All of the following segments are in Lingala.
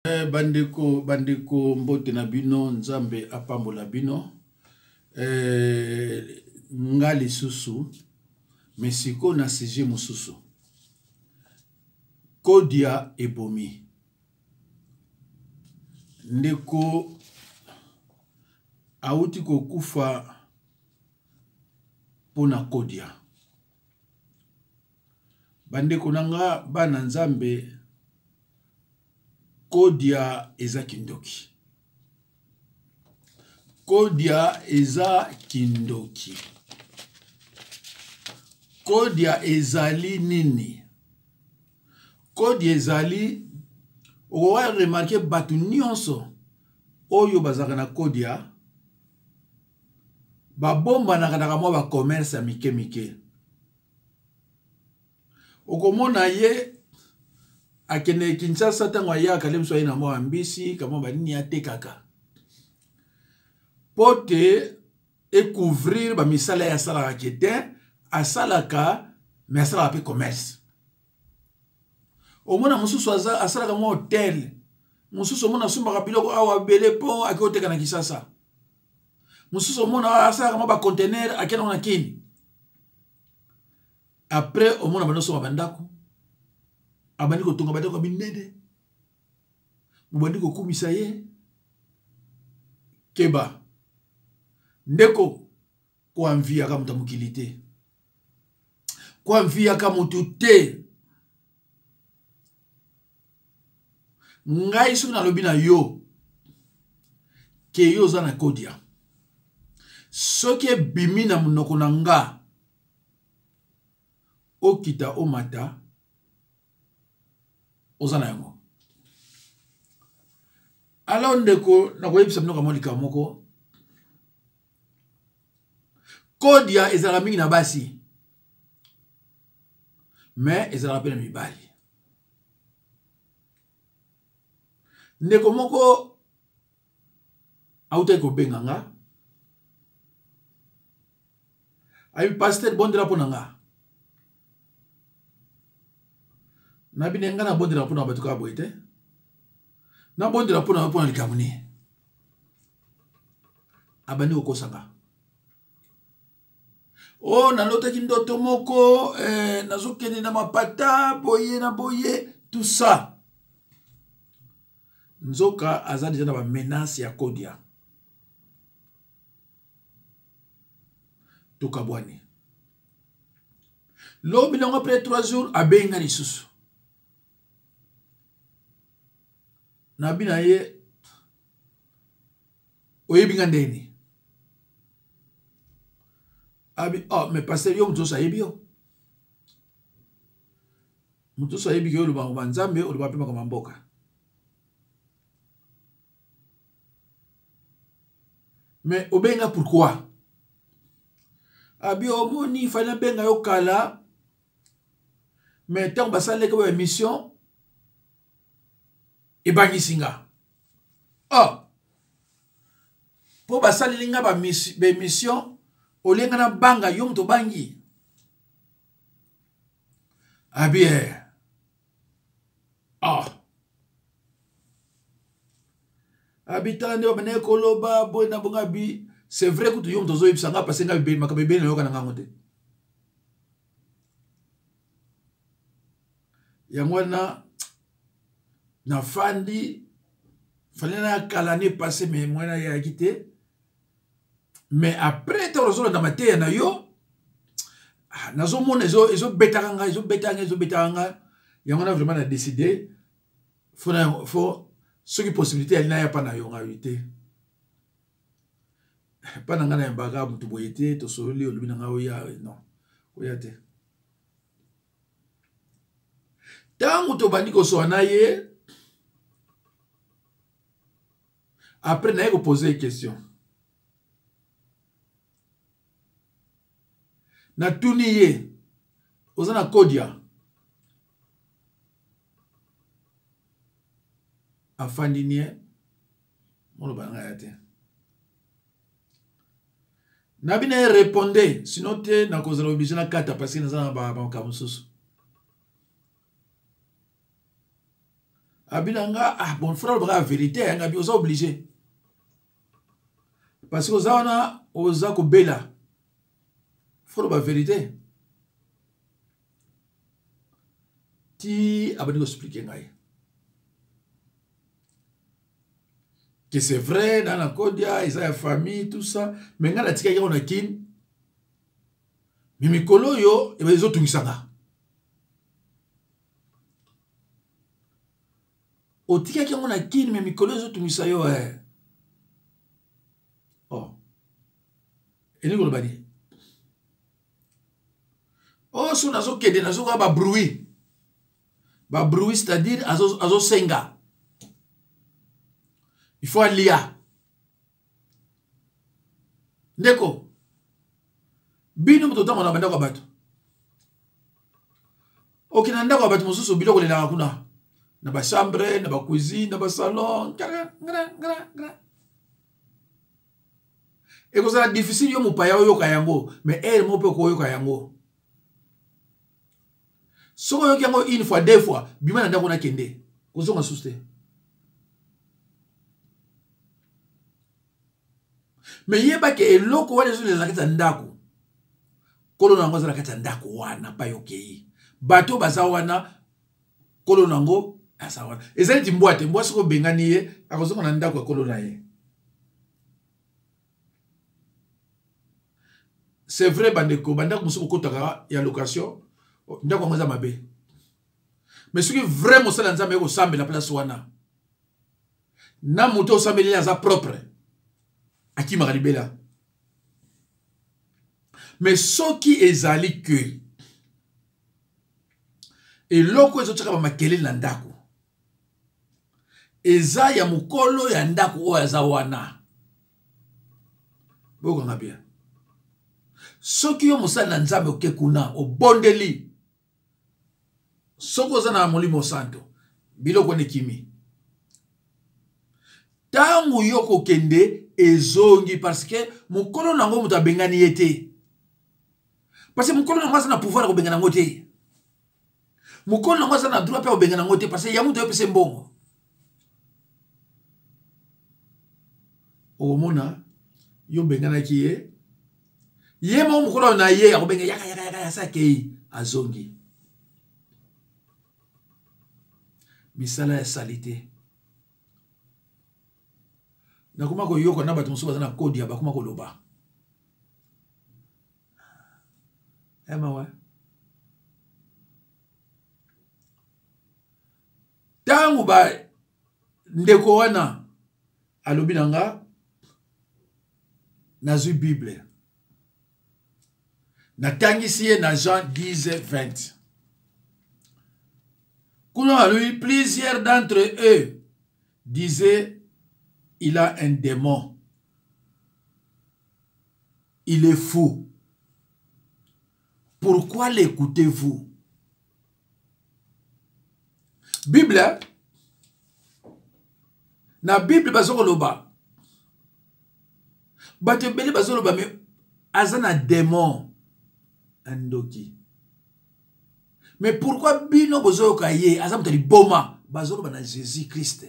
Eh, bandeko bandeko mbote na bino nzambe apambola bino eh, nga lisusu me sikoyo na sujet mosusu kodia ebomi ndeko awuti kokufa mpo na kodia Bandeko na nga bana nzambe kodia eza kindoki kodia eza kindoki kodia ezali nini kodia ezali okoka remarke bato nyonso oyo bazalaka na kodia babombanaka na kamwa bacommerce ya mike mike Okomona ye akende Kinshasa ntango ayaka nde mosusu aye na mwa mbisi kamwa banini atekaka mpo te ecouvrir bamisala ye asalaka ke te asalaka me asalaka mpe commerce omona mosusu asalaka mwa hotel mosusu omona asombaka biloko awa ebele mpo ake koteka na Kinshasa mosusu omona asalaka mwa bacontener ake nango na kini après omona bandi osomba bandako abandi kotonga bandako ya minene bobandi kokumisa ye keba ndeko koanviyaka moto ya mokili te koanviyaka moto te ngai soki nalobi na yo ke yo oza na kodia soki ebimi na monoko na nga okita omata oza na yango alors ndeko nakoyebisa bino kamwa likambo moko kodia ezalaka mingi na basi me ezalaka mpe na mibali ndeko moko autaki kobenga nga ayebi paster bondela mpo na nga nabine nga nabondela mpo na bato kaka boye te nabondela mpo na yo mpo na likambo nini abandi kokosa nga o oh, nalotaki ndoto moko eh, nazokende na mapata boye na boye tout ça nzoka aza deja na bamenace ya kodia tokabwani lobi nango après 3 jours abenga lisusu nabi na ye oyebi nga ndeni abi oh mais pasteur yo moto nyonso ayebi yo moto nyonso ayebi ke yo olobaka makambo ya nzambe olobaka mpe makambo ya mboka mais obenga pourquoi abi omoni fali nabenga yo kala mais ntango basalelaki ba émission ebangisi nga oh mpo basaleli nga baémission olie nga nabanga yo moto obangi abi eh. ah abi tala nde babandaki koloba boye na bongo abi c'est vrai kutu yo moto ozoyebisa nga parce nga makambo ebele nayoka na ngango te yango wana nafandi fale na kala ne passe mais mwana ayaki te mais après ntango nazolanda mateya na yo ah, nazomona ezobetaka ngai ezobetaka ngai ezobetaka ngai yango wana vraiment na décide fo soki possibilité yali naya mpa na yo ngai te mpa na ngai nayambaka moto boye te tosololi olobi na ngai oya non oya te ntango tobandi kosola na ye après naye kopose ye question natuni ye oza na kodia afandi nie moloba na ngai ya te nabi na ye reponde sino te nakozala oblige nakata parce que naza na makambo mosusu. Abi na nga, ah bon, frère alobaka vérité, nga bi oza obligé. Parce que oza wana oza kobela. Faut loba vérité. Ti abandi ko expliquer ngai. Que c'est vrai, na na kodia, eza ya famille, tout ça, mais ngai natikaki yango na Kin. Mais mikolo oyo ezotungisa nga. Otikaki yango na Kin, mais mikolo ezotungisa yo eh. Oh. Elingi koloba nini? Oh, so nazokende nazokoya ba bruit. Ba bruit, c'est-à-dire azosenga. Il faut alia. Ndeko, bino moto otambola na bandako ya bato. Okende na ndako ya bato mosusu biloko elelaka kuna. Na ba chambre, na ba cuisine, na ba salon. Ekozala difficile yo mopaya oyoka yango, mais heure moko mpe okoyoka yango. Soki oyoki yango une fois, deux fois, bima na ndako na kende. Kozonga susu te. Mais yeba ke eloko wana ezolela na kati ya ndako. Kolo na yango aza na kati ya ndako wana, pa yokei. Bato baza wana, kolo na yango aza wana. Eza neti mbwa te, mbwa soki obengani ye, akozonga na ndako ya kolo na ye. C'est vrai bandeko, bandako mosusu bokotaka ya location, ndako yango eza mabe. Mais soki vrai mosala ya Nzambe ekosambela place wana, na moto osambeli aza propre, akimaka libela. Mais soki ezali que eloko ezotiaka ba makelele na ndako eza ya mokolo ya ndako oyo aza wana, bokanga bien. Soki yo mosali na Nzambe oke kuna obondeli, soki oza na Molimo Santo, biloko wana ekimi. Ntango yo kokende ezongi, parce que mokolo nango moto abengani ye te. Parce que mokolo nango aza na pouvoir ya kobengana yango te. Mokolo nango aza na droit mpe ya kobengana yango te, parce que yango moto ayopesa mbongo. Okomona yo obenganaki ye, ye moko mokolo na ye akobenga yaka yaka yaka yasa akei azongi. Misala ya salite. Nakoma koyoka na bato mosusu baza na kode ya bakoma koloba. Ema wa. Tangu ba ndeko wana alobi na nga, nazwi Bible. Natangisi ye na Jean 10, 20. Kuna alobi, plusieurs d'entre eux disaient, il a un démon. Il est fou. Pourquoi l'écoutez-vous? Bible, na Bible bazokoloba. Bato ebele bazoloba, mais aza na démon. Ndoki. Mais pourquoi bino bozoyoka ye aza moto ya liboma? Bazoloba na Jésus-Christ.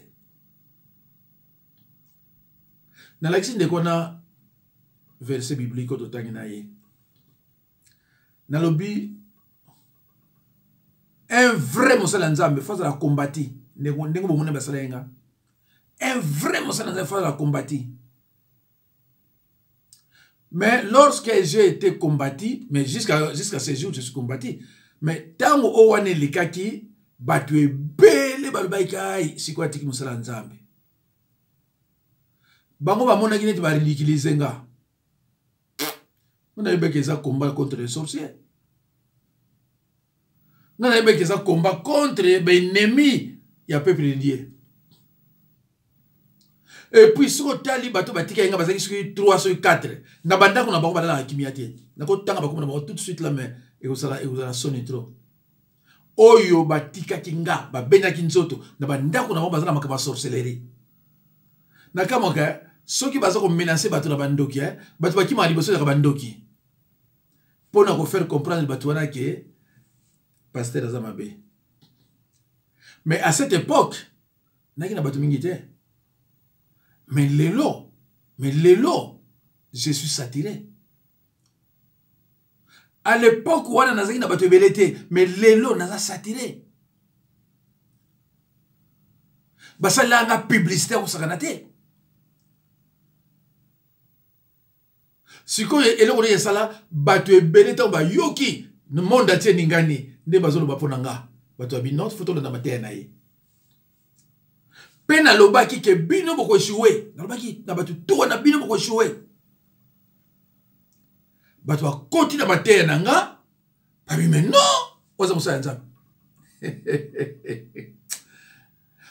Nalakisi ndeko na verset biblique oyo totangi na ye. Nalobi un vrai mosala ya Nzambe faut azala combati. Ndenge ndenge bomoni basala ye nga. Un vrai mosala ya Nzambe faut azala combati. Mais lorsque j'ai été combattu, mais jusqu'à ce jour je suis combattu, mais tango oyo wana elekaki, bato ebele balobaki ai sikoyo atiki mosala ya Nzambe. Bango bamonaki neti ba ridiculiser nga. Nga nayebaki eza combat contre les sorciers. Nga nayebaki eza combat contre ba ennemis ya peuple de Dieu. Et puis soki otali bato batikaki nga bazalaki soki 3 soki 4 na bandako na bango balalaka kimia te. Nakotanga bakoma na bango tout de suite là, mais ekozala soni trop. Oyo batikaki nga babendaki nzoto na bandako na bango baza na makambo ya sorcellerie. Nakamwaka soki baza komenacer bato na bandoki, bato bakimaka liboso ezalaka bandoki. Mpona kofaire comprendre bato wana ke pasteur aza mabe. Mais à cette époque, Nayaki na bato mingi te. Mais lelo, mais lelo, je suis saturé. À l'époque wana nazalaki na bato ebele te, mais lelo naza saturé. Basalelaka nga publicité ya kosakana te. Sikoyo eloko nini esala bato ebele ntango bayoki monde entier eningani nde bazoloba mpo na nga bato ya bino fo tolanda mateya na ye mpe nalobaki ke bino bokoechoue nalobaki na bato to wana bino bokoechoue bato bakoti na mateya na nga babi me non oza mosala ya nzambe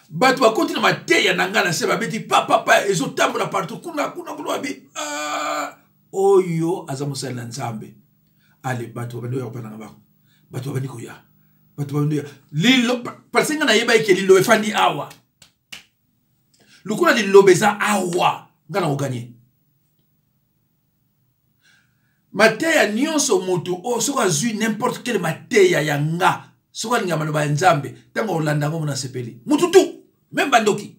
bato bakoti na mateya na ngai na se babeti papapa ezotambola partout kuna kuna kuna babi ah, oyo aza mosali na nzambe ale bato babandi koya kopananga bango bato babandi koya bato babandi koya lilo parce ngai nayebaki ke liloba efandi awa lokola liloba eza awa ngai nakoganye mateya nyonso moto oyo soki azwi n'importe quel mateya ya nga soki alinga maloba ya nzambe ntango akolanda yango mona asepeli motu tu meme bandoki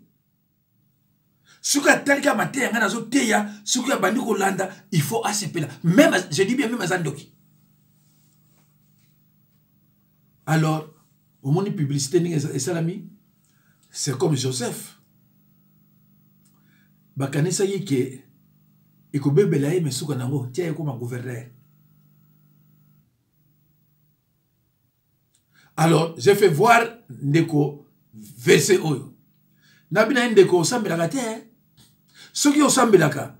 soki atali kaka mateya ngai nazoteya soki abandi kolanda il faut asepela meme je dis bien meme aza ndoki alors omoni publicité ndenge esalami c'est comme joseph bakanisaki ke ekobebela ye me suka na yango tia ye ekoma gouverneur alors j'ai fait voir ndeko verset oyo nabi na ye ndeko osambelaka te soki osambelaka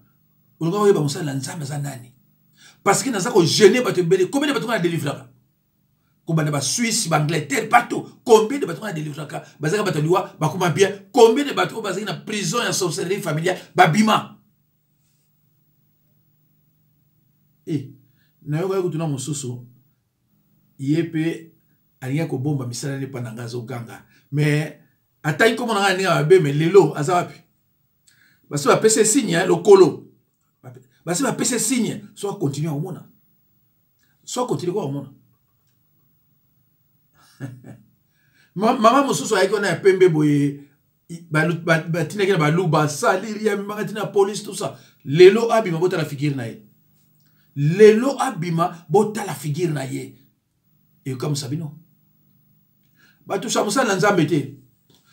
olinga oyeba mosali na nzambe aza nani parce que naza kogene bato ebele combien de bato nga na delivraka kobanda ba suisse ba angleterre partout combien de bato nga na delivraka bazalaka bato ya liwa bakoma bien combien de bato oyo bazalaki na prison ya sorcellerie familiale babima e eh, nayokaki kutuna mosusu ye mpe alingaki kobomba misala ne mpa na ngai azoganga mais atangi nkombo na ngai na ndenge ya mabe me lelo aza wapi basi bapesa signe lokolo basi bapesa signe so akontinue akomona so akontinue ko akomona mama mosusu ayaki wana ya pembe boye batindaki na baluba saliri amemaka ntina police tout ça lelo abima botala figure na ye lelo abima botala figure na ye ekokamwisa bino batusha mosali na nzambe te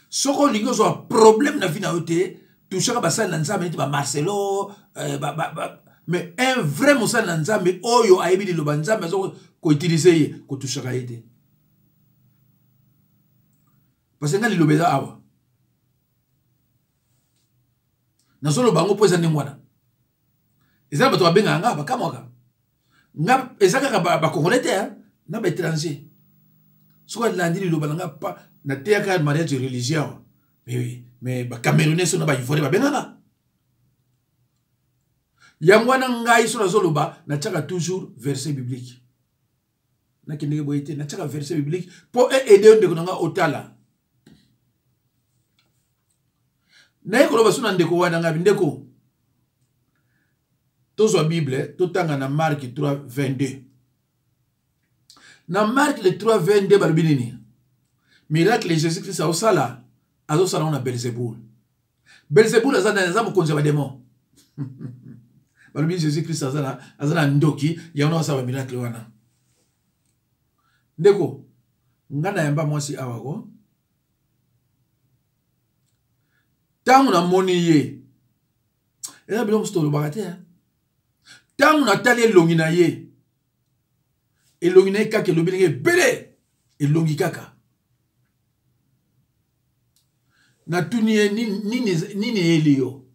soki olingi ozwa problème na vie na yo te tushaka basali na nzambe neti bamarcelo eh, ba, ba, ba, mais un vrai mosali na nzambe oyo ayebi liloba nzambe aza koutilize ye kotushaka ye te parce que nga liloba eza awa nazoloba yango mpo eza ndenge wana eza na bato babengaka nga bakamwaka nga eza kaka bacongolais te na baétranger soki alandi liloba na nga pa nateyaka mariage religieux awa mais, mais bacamerounais so na baivoirien babengaka yango wana ngai so nazoloba natiaka toujours verset biblique nakendeke boye te natiaka verset biblique mpo eede yo ndeko na ngai otala naye koloba so na ndeko wana ngai ndeko tozwa bible totanga na mark 3 22 na mark le 3 22 balobi nini miracle jésus christ aosala azosala ngo na belzebul belzebul aza nani aza mokonzi ya bademon balobi jésus christ aza na ndoki yango na asala bamiracle wana ndeko nga nayamba mwasi awa ko ntango namoni ye eza biloko mosusu tolobaka te ntango natali elongi na ye elongi na ye kaka elobi ndenge ebele elongi kaka natuni ye nini eyeli yo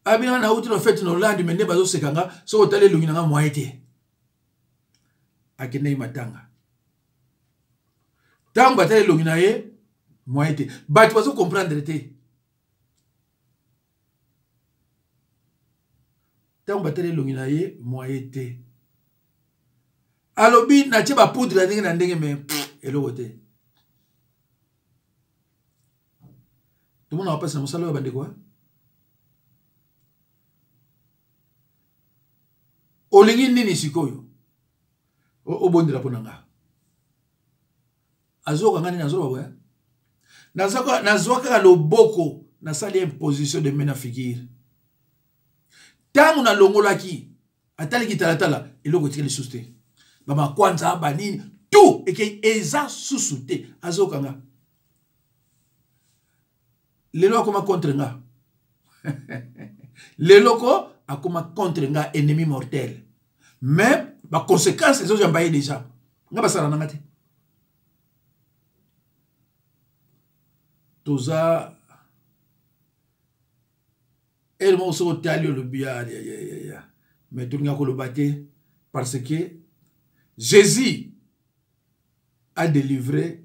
abinga nauti na fete na hollande me nde bazoseka nga soki otali elongi na nga mwaye te akendaki matanga ntango batali elongi na ye mwaye te bato bazokomprendre te ntango batali elongi na ye mwaye te alobi natie bapoudre ya ndenge na ndenge me eloko te tomonaka mpasi na mosala oyo bandeko olingi nini sikoyo obondela mpo na nga azoyoka nga nini azoloba boye. Nazwa kaka loboko, nasali imposition de main na figure. Ntango nalongolaki, atali kitalatala, eloko etikali lisusu te. Bamakwanza, banini, tout ekei eza susu te. Azokanga. Lelo akoma contre nga. Lelo ko akoma contre nga, ennemi mortel. Mais ba conséquences ezo jamba ye déjà. Nga basala nanga te. Toza ele moko soki otali olobi ya ya ya ya ya. Mais tolinga koloba te parce que Jésus a délivré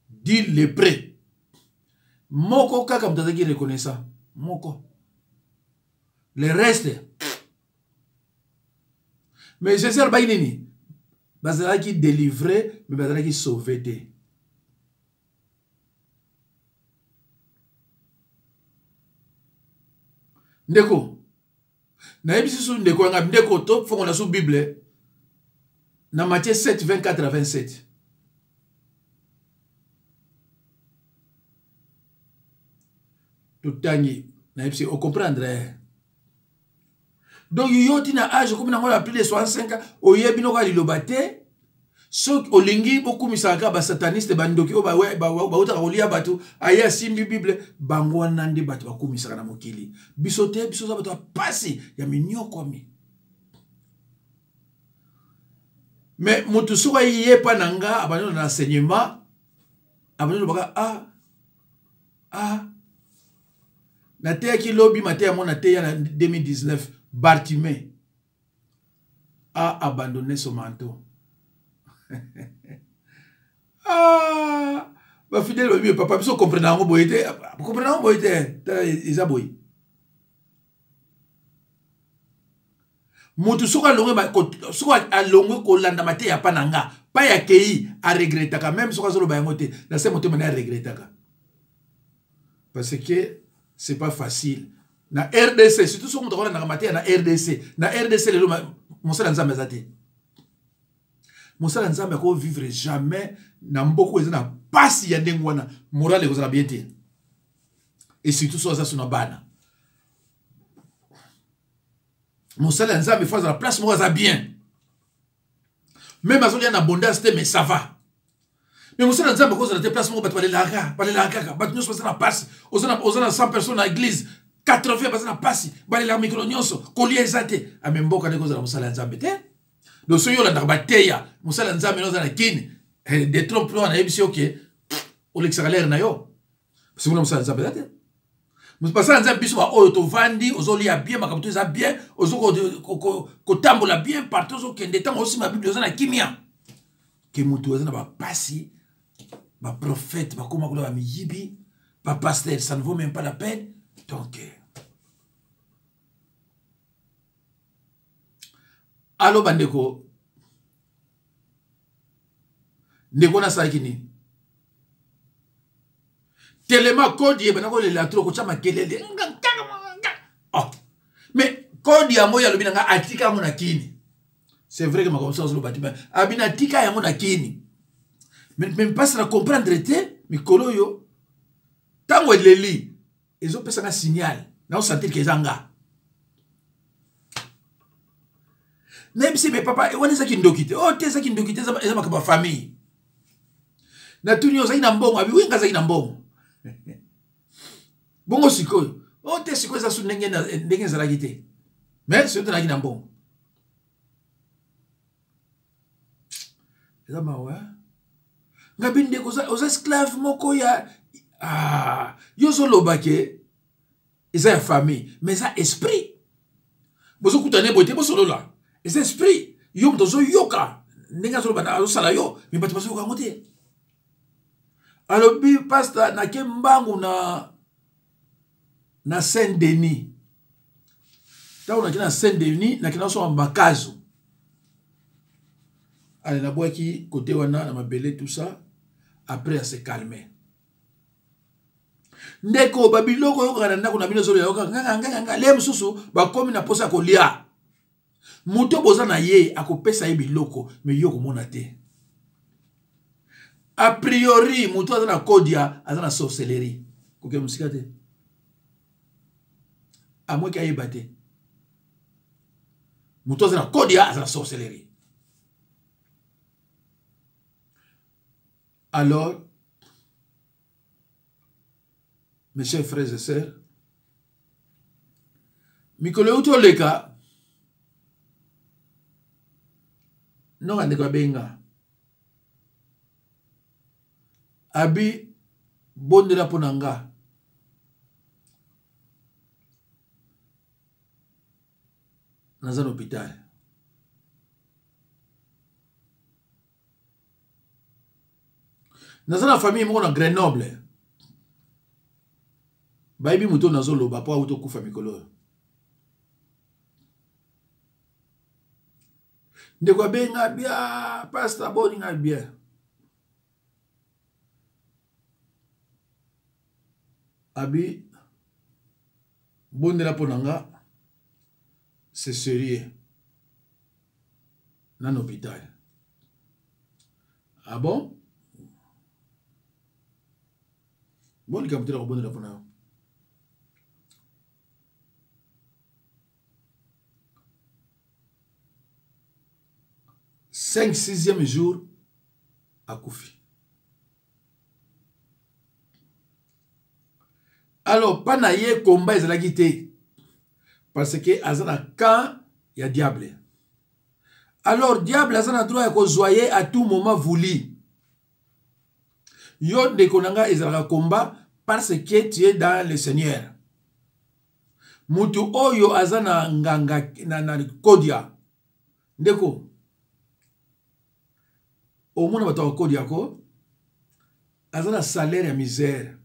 10 lépreux. Moko kaka moto azalaki reconnaissant. Moko. Le reste. Mais Jésus alobaki nini? Bazalaki délivré, mais bazalaki sauvé te. Ndeko, nayebisi su ndeko yanga, ndeko tofongola su Bible na Matthieu 7, 24 à 27. Totangi, nayebisi, ocomprendre. Donc yo ti na âge okomi nango na plus de 65 ans, oyebi noko ya liloba te. Soki olingi bokumisaka kaka basataniste, bandoki oyo bautaka kolia bato, aye asimbi Bible, bango wana nde bato bakumisaka na mokili. Biso te, biso oza bato ya pasi ya minyokwami. Mais moto soki aye epa na nga, abandi na enseignement, abandi lobaka, ah, ah, nateyaki lobi mateya mo nateya na 2019, Bartimée a abandonné son manteau. Ah, ba fidèle babi, papa, biso comprendre yango boye te, comprendre yango boye te, tala eza boye. Moto soki alongwe ba-, ko-, soki alongwe kolanda mateya pa na nga, pa ya kei, a regrettaka, même soki azoloba yango te, na se motema na ye a regrettaka. Parce que c'est pas facile. Na RDC, surtout soki moto akolandaka mateya na RDC, na RDC lelo mosala Nzambe aza te. Mosala Nzambe ako vivre jamais na mboko eza na pasi ya ndenge wana, morale ekozala bien te. Et surtout soki aza so na bana. Mosala ya Nzambe faut azala place moko aza bien. Même azolia na abondance te, mais ça va. Mais mosala ya Nzambe akozala te place moko bato balelaka, balelaka kaka, bato nyonso baza na pasi. Oza na, oza na 100 personnes na église, 80 baza na pasi, balelaka mikolo nyonso, kolia eza te. Ah, mais mboka nde kozala mosala ya Nzambe te. Donc soki olandaka bateya, mosala ya Nzambe oza na kini, de trompe wana nayebisi yo ke, olekisaka l'air na yo. Parce que kuna mosala ya Nzambe eza te. Mosala ya Nzambe biso ba oyo tovandi, ozolia bien, makambo to eza bien, ozo kotambola bien partout, ozokende ntango osima Bible oza na kimia. Ke moto aza na ba pasi, ba prophète bakoma kuna ba miyibi, ba pasteur, ça ne vaut même pas la peine. Donc, allo bandeko, ndeko nasalaki nini? Telema kodi ebanda kolela trop, kotya makelele. Oh. Mais kodi yango oyo alobi na nga atika yango na kini. C'est vrai que makambo mosusu azoloba te, mais abina atika yango na kini. Mais, mais mpasi na comprendre te, mikolo oyo, ntango eleli, ezopesa nga signal, na osentir ke eza nga. Nayebisi, mais papa, wana eza kindoki te. Oh, te, eza kindoki te, eza makambo ya famille. Natuni yo, ozalaki na mbongo? Abi, oui, nga azalaki na mbongo. Bongo sikoyo, oh, te, sikoyo eza su ndenge ezalaki te. Mais soki tozalaki na mbongo. Eza mawa, hein? Ngabi ndeko, oza esclave moko ya, ah, yo ozoloba ke eza ya famille, mais eza esprit. Bozokutana boye te, bosolola. Eza esprit. Yo moto ozoyoka ndenge azoloba na, azosala yo, mais bato bazoyoka yango te. Alobi pasteur, nake mbangu na Saint-Denis. Ntango nake na Saint-Denis, nake nasomba makazo. Allez, nabwaki côté wana na mabele tout ça. Après, à se calmer. Ndeko, ba biloko oyokaka na ndako na bino ezoloba, yoka, nga, nga, nga, nga, le mosusu, bakomi na posa kolia. Moto boza na ye, akopesa ye biloko, mais yo komona te. A priori moto aza na kodia aza na sorcellerie, kokende mosika te, amoki ayeba te. Moto aza na kodia aza na sorcellerie. Alors mes chers frères et sœurs, mikolo euti oleka nonga ndeko abenga abi bondela mpo na nga. Naza na hôpital. Naza na famille moko na Grenoble, bayebi moto oyo nazoloba mpo auti okufa mikolo oyo. Ndeko abenga bia pasta, boni ngai bien. Abi bondela mpo na nga, c'est sérieux, na na hôpital. Ah bon, bon, likambo te, na kobondela mpo na yo. Cinq sixième jour akufi. Alors mpa na ye komba ezalaki te, parce que aza na camp ya diable. Alors diable aza na droit ya kozwa ye à tout moment voulu. Yo ndeko na ngai, ezalaka komba parce que tu es dans le Seigneur. Mutu oyo aza na nganga na kodia, ndeko, omona bato ya kodia ko aza na salaire ya misère,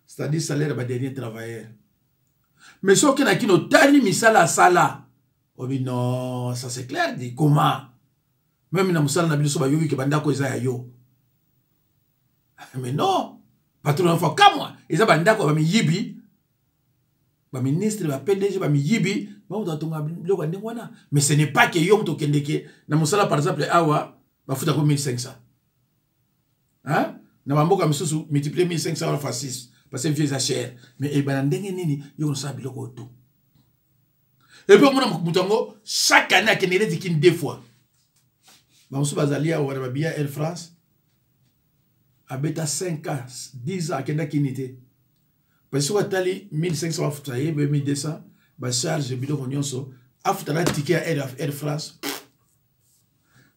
c'est-à-dire salaire ya badernier travailleur. Mais soki na kino otali misala asala, obi non, ça c'est clair dit comment même na mosala na bino so bayoki ke bandako eza ya yo. Mais non, patron na fois kamwa eza bandako ya bamiyibi, baministre, ba PDG, bamiyibi, bamoto atonga biloko ya ndenge wana. Mais ce n'est pas ke yo moto okendeke na mosala. Par exemple awa bafutako 1500, hein? Na bamboka misusu multiplier 1500 wana fois 6, parce que vie eza cher. Mais ebana ndenge nini yo kosala biloko oyo tout? Et puis omona moto yango chaque année akende neti kini deux fois. Bamosusu bazali awa na babiya Air France, abeta 5 ans, 10 ans, akenda kini te, parce soki atali 1500 bafuta ye be 1200, bacharge biloko nyonso, afuta na ticket ya Air France.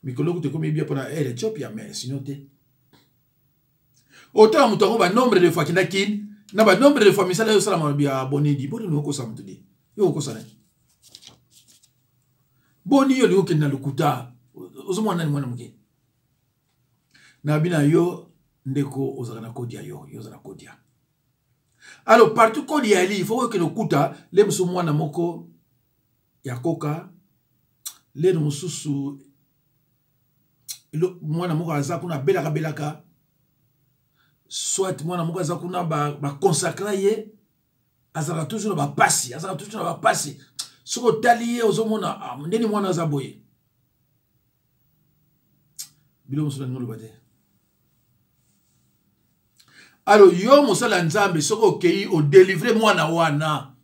Mikolo kutu ekomi bia mpona Air Ethiopia, mais sinon te. Otala moto yango, banombre de fois akenda kini na banombre de fois misala oyo osalama ya bonidi boni olingi okosa moto di yo okosa nani? Boni yo olingi okende na lokuta? Ozomona nani mwana moke na bina yo? Ndeko, ozalaka na kodia, yo yo oza na kodia. Alors partout kodi ya eli, il faut okende okuta le mosusu mwana moko ya koka lelo mosusu, mwana moko aza kuna abelaka belaka, soit mwana moko aza kuna baconsacra ba ye, azalaka toujours na bapasi, azalaka toujours na bapasi. Soki otali ye, ozomona ah, ndeni mwana aza boye. Bilo mosusu nalingi oloba te. Alors yo mosala ya Nzambe, soki okei odelivre mwana wana,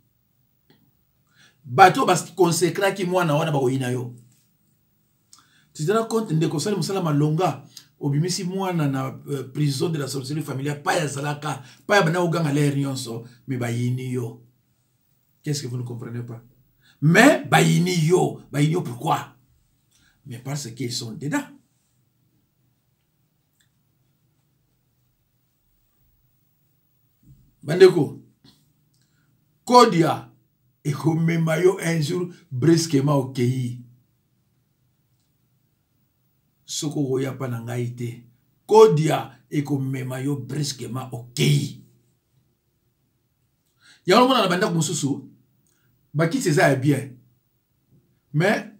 bato bakonsekraki mwana wana bakoyina yo. Tu te rends compte, ndeko, osali mosala malonga, obimisi mwana na prison de la sorcellerie familiale, pai azalaka pai abanda koganga lere nyonso, me bayini yo. Qu'est-ce que vous ne comprenez pas? Mais bayini yo, bayini yo pourquoi? Mais parce qu'ils sont dedans. Bandeko, kodia ekomema yo un jour brusquement okei. Soki okoya mpa na ngai te, kodia ekomema yo brusquement okei. Yango omona na bandako mosusu bakiti eza ya bien, mais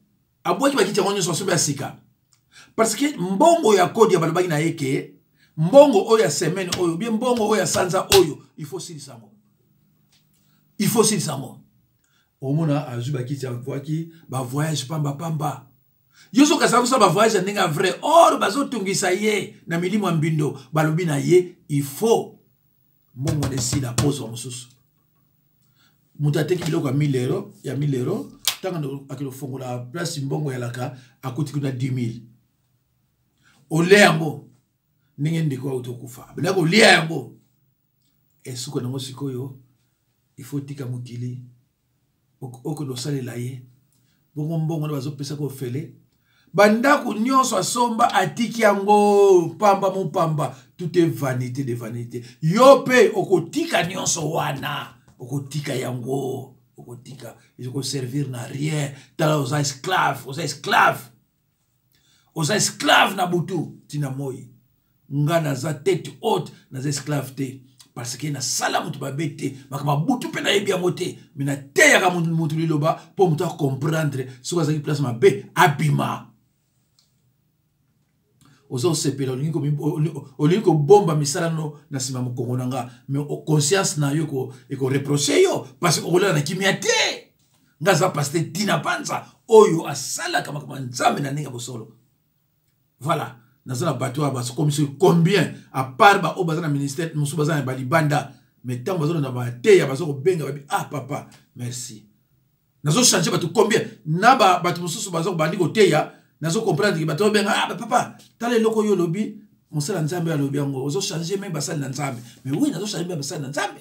abwaki bakiti yango nyonso, asombi ya sika, parce que mbongo ya kodia balobaki na ye ke mbongo oyo ya semaine oyo bien, mbongo oyo ya sanza oyo, il faut silisa yango, il faut silisa yango. Omona azwi bakiti, avwaki bavoyage pamba pamba. Yo soki asala kosala bavoyage ya ndenge ya vrai, or bazotungisa ye na milimo ya mbindo, balobi na ye il faut mbongo wana esila ozwa mosusu. Moto ateki biloko ya 1000 euro, ya 1000 euro, ntango akende kofongola place mbongo yalaka, akuti kuna 10000. Olia yango ndenge ndeko auti okufa, abandaki kolia yango. Esuka nango sikoyo il faut tika mokili okende osalela ye bongo mbongo na bazopesa ko ofele. Bandako nyonso asomba atiki yango pamba mopamba, tout est vanité de vanité. Yo mpe okotika nyonso wana, okotika yango, okotika ekoservir na rien. Tala, oza esclave, oza esclave, oza esclave na butu tina moi. Nga naza tete haute, naza esclave te, parce que nasala moto mabe te, makambo ya butu mpe nayebi yango te, me nateyaka moto liloba mpo moto acomprendre soki azalaki place mabe abima. Oza osepela, olingi kobomba misala no na nsima mokongo na nga, mais conscience na yo ekoreproche yo, parce que okolala na kimia te. Nga aza pasteur Tina Panza oyo asalaka makambo ya Nzambe na ndenge ya bosolo. Voilà, naza na bato oyo bakomi soki combien, à part baoyo baza na ministère mosusu, baza na balibanda, mais ntango bazolanda mateya baza kobenga, babi ah papa merci. Nazochange bato combien na bato mosusu baza kobandi koteya, nazo comprendre ke bato babenga ah papa tala eloko oyo olobi, mosala Nzambe alobi yango, ozochange meme basali na Nzambe. Mais oui, nazochange meme basali na Nzambe.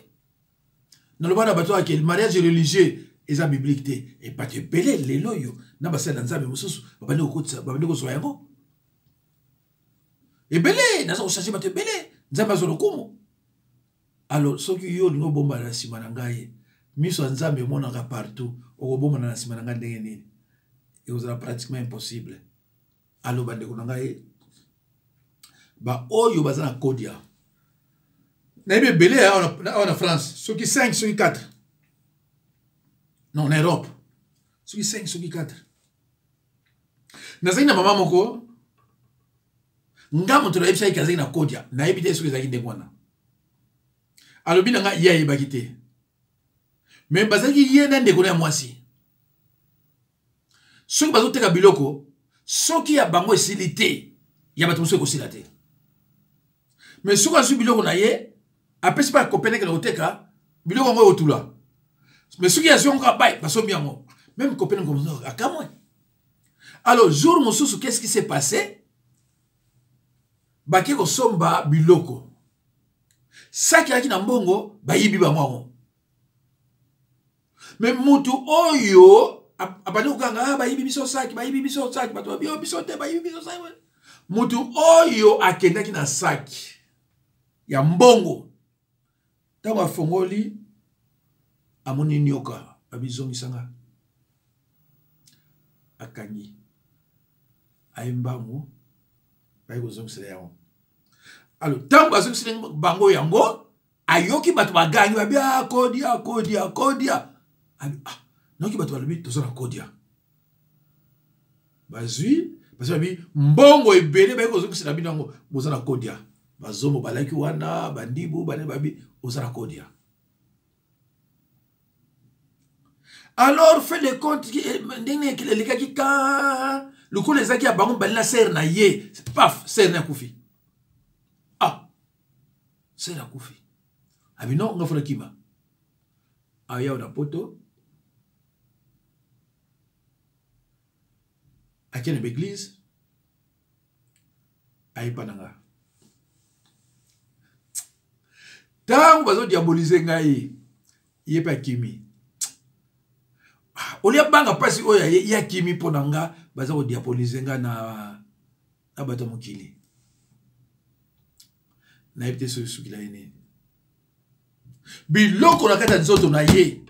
Naloba na bato ake mariage religieux eza biblique te, e bato ebele lelo oyo na basali na Nzambe mosusu babandi kokotisa, babandi kozwa yango ebele. Naza kochange bato ebele, Nzambe azwa lokumu. Alors soki yo olingi obombana na nsima na ngai, miso ya Nzambe emonaka partout, okobombana na nsima na ngai ndenge nini? Ekozala pratiquement impossible. Alors bandeko na ngai baoyo baza na kodia, nayebi ebele awa na France, soki 5 soki 4, non, na Europe soki 5 soki 4. Nazali na mama moko, nga moto nayebisaki azalaki na kodia, nayebi te soki ezalaki ndenge wana. Alobi na ngai ye ayebaki te, me bazalaki ye na ndeko na ya mwasi, soki bazoteka biloko, soki ya bango esili te, ya bato mosusu ekosila te. Me soki azwi biloko na ye, apesi mpe akopeneke na koteka biloko yango ekotula. Me soki azwi yango kaka bai basombi yango, meme kopeneke akamwe. Alors jour mosusu, qu'est-ce qui s'est passé? Bake kosomba biloko, saki ayaki na mbongo, bayibi bango yango. Me mutu oyo abandi kokanga, ah, bayibi biso saki, bayibi biso saki, bato babi biso te, bayibi biso saki. Mutu oyo akendaki na saki ya mbongo, ntango afongoli amoni nyoka, babizongisanga, akangi aye mbangu, baye kozongisela yango. Alors ntango bazongisela bango yango, ayoki bato bagangi, babi ah, kodia kodia kodia. Abi ah, nayoki bato balobi toza na kodia, bazwi bazwi, babi mbongo ebele, baye kozongisela bino yango, boza na kodia. Bazombo balaki wana bandibu bane, babi oza na kodia. Alors fait le compte ndenge elekaki ka lokola ezalaki ya bango mibale na sere na ye, paf, sere na akufi. Ah, sere akufi, abi non, nga fona kima ayaw na poto, akende ba église, ayepa na nga. Ntango bazodiabolize ngai, ye mpe akimi. Olia banga mpasi oyo ye akimi mpo na nga, baza kodiabolize nga na bato ya mokili. Nayebi te soki sukila ye nini, biloko na kati ya nzoto na ye.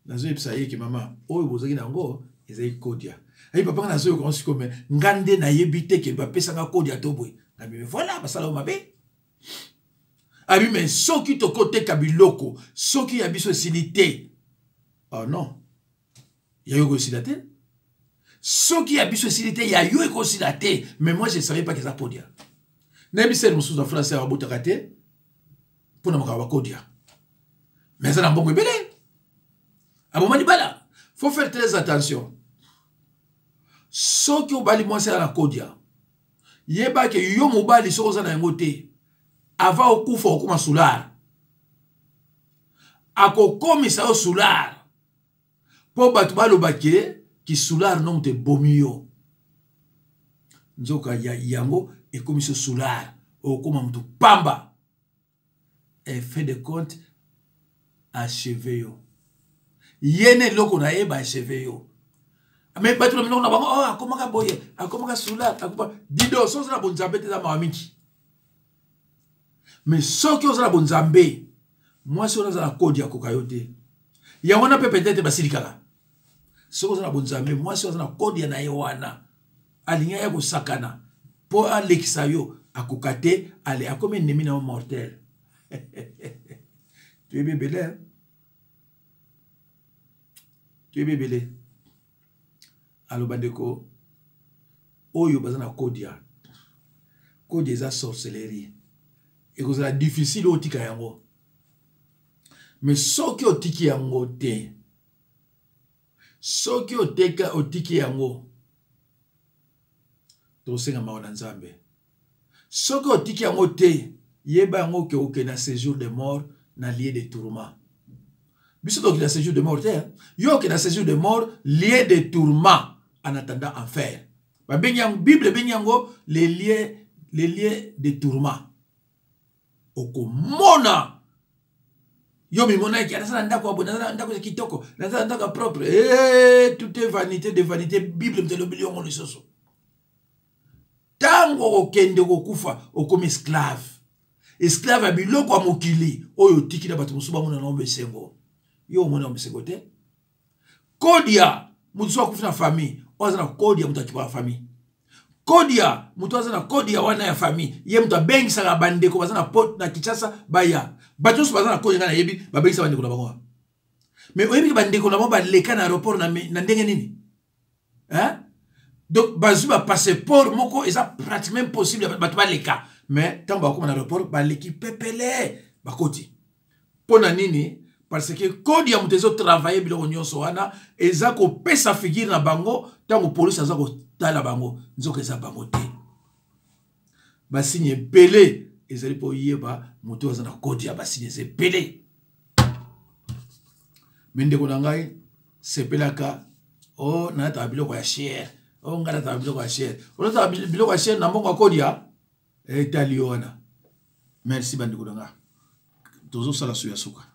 Nazoyebisa ye ke mama oyo bozalaki na yango ezali kodia. Ayi papa nga nazoyoka ngo sikoyo, me nga nde nayebi te ke bapesanga kodia to boye. Nabi voilà, basala yo mabe. Abi me soki tokoteka biloko, soki ya biso esili te, oh non, ya yo ekosila te. Soki ya biso esili te, ya yo ekosila te. Mais moi je savais pas ke eza kodia. Nayebi sere mosusu na français abotaka te mpona makambo bakodia, mais aza na mbongo ebele, aboma libala. Faut faire très attention. Soki obali mwasi aza na kodia, yeba ke yo mobali soki oza na yango te, avant okufa okoma soulard. Akokomisa yo soulard mpo bato baloba ke kisoulard no moto ebomi yo. Nzoka ya yango ekomisi yo soulard, okoma moto pamba. En fin de compte, acheve yo. Ye na eloko na ye baacheve yo. Mais bato na minoko na bango, oh, akomaka boye, akomaka soulard, akoma dido. Soki oza na bonzambe te, eza mawa mingi. Mais soki oza na bonzambe, mwasi wana aza na kodi, akoka yo te. Yango wana mpe peut-être basilikaka. Soki oza na bonzambe, mwasi oyo aza na kodi ya na ye wana, alingi aya kosakana mpo alekisa yo, akoka te. Ale akomi ennemi na yo mortel. Toyebi ebele, toyebi ebele. Aloba ndeko oyo baza na kodia, kodia eza sorcellerie, ekozala difficile otika yango. Mais soki otiki yango te, soki oteka otiki yango, tosenga mawa na Nzambe. Soki otiki yango te, yeba yango ke okende na séjour de mort, na lieu de tourment. Biso tokende na séjour de mort te, yo okende na séjour de mort, lieu de tourment, en attendant enfer. Babengi yango, Bible ebengi yango les lieux de tourment. Okomona yo mimonaki naza na ndako ya boye, naza na ndako ya kitoko, naza na ndako ya propre. Eh, tout est vanité de vanité. Bible moto elobeli yango lisusu. Ntango okokende kokufa, okomi esclave, esclave ya biloko ya mokili oyo otiki na bato mosusu bamona nango besengo. Yo omona yango bisengo te. Kodia moto so akufi na famille, oyo aza na kodia, moto akipaka famille. Kodia moto aza na kodia wana ya famille, ye moto abengisaka bandeko baza na pot na Kinshasa baya. Bato nyonso baza na kodia, ngai nayebi, babengisa bandeko na bango wana. Mais oyebi ke bandeko na bango baleka na aéroport na ndenge nini, hein? Donc bazwi bapasseport moko eza pratiquement impossible bato baleka. Mais ntango bakóma na aéroport, baleki pepele, bakoti. Mpo na nini? Parce que code ya moto ezotravaille biloko nyonso wana, eza kopesa figure na bango. Ntango polise aza kotala bango, nzoka eza bango te. Basigne ebele ezali mpo oyeba moto aza na code ya basigne eza ebele. Me ndeko na ngai, sepelaka o oh, nalataka biloko ya cher, o oh, ngai nalataka biloko ya cher. Olataka biloko ya cher na mbongo ya kodia, etali yo wana. Merci bandeko na ngai, tozosala su ya suka.